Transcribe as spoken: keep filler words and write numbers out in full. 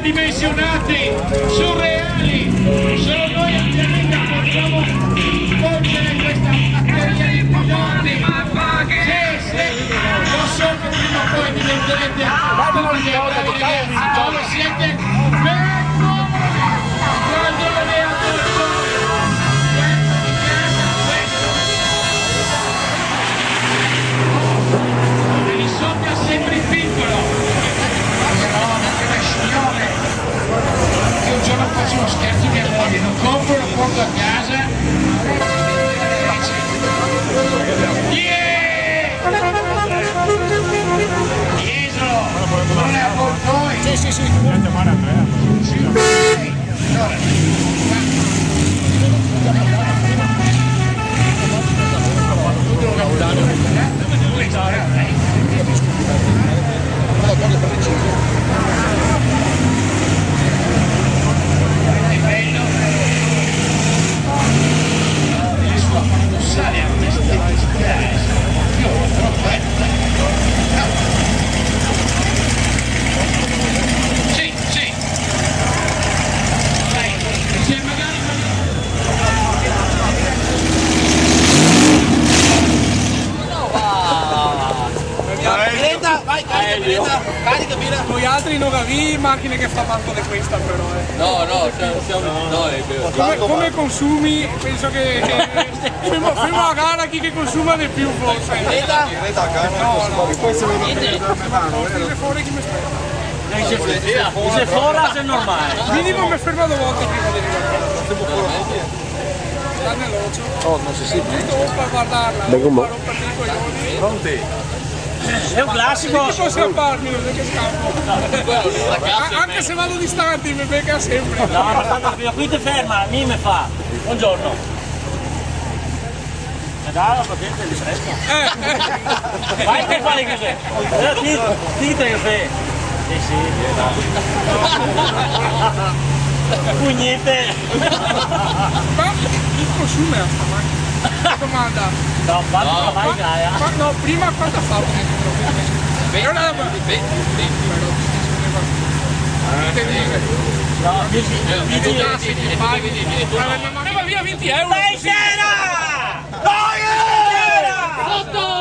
Dimensionati, surreali, solo noi ovviamente possiamo svolgere questa batteria di piloti. Sì, sì, lo so che prima o poi diventerete tutti dei bravi ragazzi, ma ora siete fermi! Quando non è attorno, sempre di casa, questo. Te li soffia sempre in piccolo. Però, ma che bel signore, che un giorno faccio uno scherzo a mia moglie, lo compro, lo porto a casa. Ieh! Dietro! Non è con noi! Sì, sì, sì. Sì. Sì, sì. Vai, carica, Benedetta, carica, via. Noialtri no gavì machine che fa manco de questa, però, eh. No, no, siamo, siamo, no, è vero. Come, come consumi, penso che, che femo, femo a gara chi che consuma de più, forse. Benedetta? No, no. Forse se fora chi me speta. Dai, se, se fora xe normale. Minimo me fermo do volte prima de rivar. Dame l'ocio. Oh, no se sente. Giusto par vardarla, par romper i coglioni. Pronti? Xe un clasico. Sì, che posso farmi, non è che scappo. A-, anche se vado distanti, mi becca sempre. No, ma tanto qui te ferma, mi me fa. Buongiorno. Me dà la patente di fresco. Eh, eh. Vai che fai così. Eh, ti, ti te che fai. Sì, sì. Pugnete. Ma il costume a sta macchina? Domanda. No, quanto mai gaia? Qua-, no, prima quanto fa? E ora... No, mi, mi, mi, mi, mi, mi, mi, mi, mi, via venti euro. Dai, sera! Dai! Sera! Sotto!